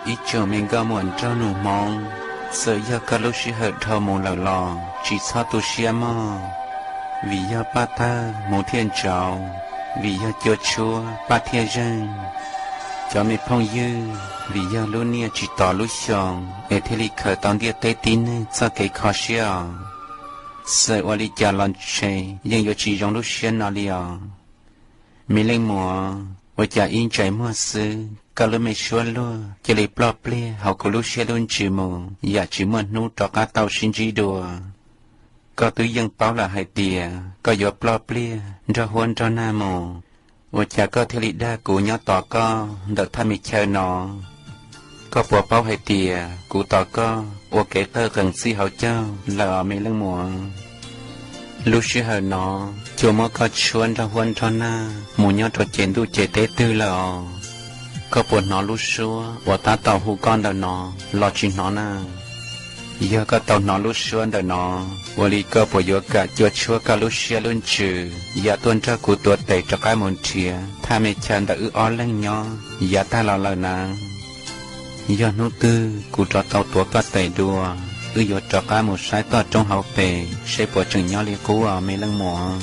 Ib tsoom me nkauj muam nraug nus Hmoob, txawm yog koj lub sij hawm dhau mus lawm los tsis txhob tu siab mog, vim yog paj tawg hmuv thiaj ntsauv, vim yog cua tshuab paj thiaj zeeg. Cov me phooj ywg, vim yog lub niaj tsis tos lub xyoo es thiaj li khaws tau ntiaj teb tib neeg txoj kev kho siab os. Txawm ua li cas los ntshe yeej yuav tsis zoo lub siab no li os. Me leej muam, ua cas ib ntsais muag xwb koj lub me suab luag cia li ploj pliag hauv kuv lub siab lub ntsws mus yam tsis muaj hnub rov qab tau sib ntsib dua. Koj twb yeej paub lawm hais tias koj yuav ploj pliag nrog huab nrog nag mus, ua cas koj thiaj li dag kuv nyob tos koj ntawm thaj me chaw no? Koj puas paub hais tias kuv tos koj ua kev qawj qees txij hauv caug lawm os me leej muam. Lub sij hawm no, cua muab koj tshuab nrog huab nrog nag mus nyob rau ces ntuj ces teb twg lawm os? Koj puas hnov lub suab uas tab tom hu koj ntawm no los tsis hnov na? Yog koj tau hnov lub suab ntawm no, ua li koj puas yuav kam cua tshuab koj lub siab lub ntsws yam tuaj nrog kuv tuav tes rov qab mus nrhiav thaj me chaw ntawm wb ob leeg nyob yav tag los lawm na? Yog hnub twg kuv rov tau tuav koj tes dua, wb yuav rov qab mus saib toj roob hauv pes seb puas tseem nyob li qub os me leej muam.